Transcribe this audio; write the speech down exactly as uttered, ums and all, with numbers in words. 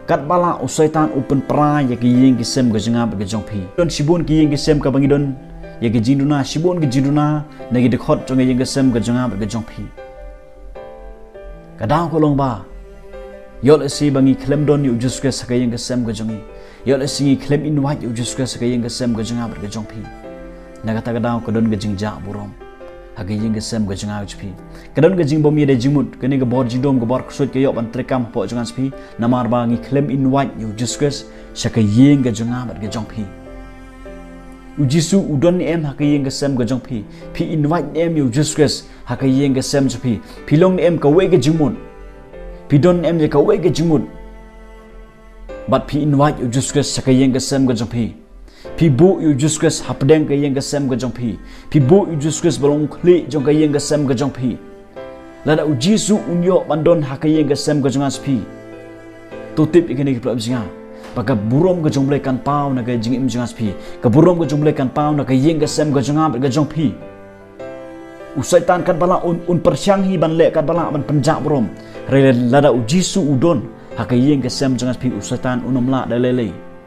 Katba lah u Soitan u pynpra ïa ki ïing ki sem ka jong nga bad ka jong phi. Don shibun ki ïing ki sem kaba ngi don ïa ki jingduna, shibun ki jingduna na ki dkhot jong ka ïing ka sem ka jong nga bad ka jong phi. Ka daw ka long ba ïoh lehse ba ngi khlem don ïa u Jisu Khrist ha ka ïing ka sem ka jong ngi. Ïoh lehse ngi khlem invite ïa u Jisu Khrist ha ka ïing ka sem ka jong nga bad ka jong phi. Na kata ka daw ka don ka jingjah burom ha ka ïing ka sem ka jong nga bad jong phi. Ka don ka jingbym ïadei jingmut, kane ka bor jingdum, ka bor ksuid ka ïoh ban treikam hapoh jong nga bad jong phi. Namar ba ngi khlem invite ïa u Jisu Khrist sha ka ïing ka jong nga bad ka jong phi. U Jisu u don ne em ha ka ïing ka sem ka jong phi? Phi invite ne em ïa u Jisu Khrist ha ka ïing ka sem jong phi? Phi long ne em kawei ka jingmut? Phi don ne em ïa kawei ka jingmut bad phi invite ïa u Jisu Khrist sha ka ïing ka sem ka jong phi? Phi buh ïa u Jisu Khrist hapdeng ka ïing ka sem ka jong phi? Phi buh ïa u Jisu Khrist ba long u khlieh jong ka ïing ka sem ka jong phi? Lada u Jisu un ïoh ban don ha ka ïing ka sem ka jong nga bad jong phi, to tip ïa kine ki paralok jong nga, ba ka burom ka jong u Blei kan paw na ka jingim jong nga bad jong phi. Ka burom ka jong u Blei kan paw na ka ïing ka sem ka jong nga bad ka jong phi. U Soitan katba lah un, un pyrshang hi ban leh, katba lah ban pynjah burom. Hynrei lada u Jisu u don ha ka ïing ka sem jong nga bad jong phi, u Soitan un ym lah da lei lei.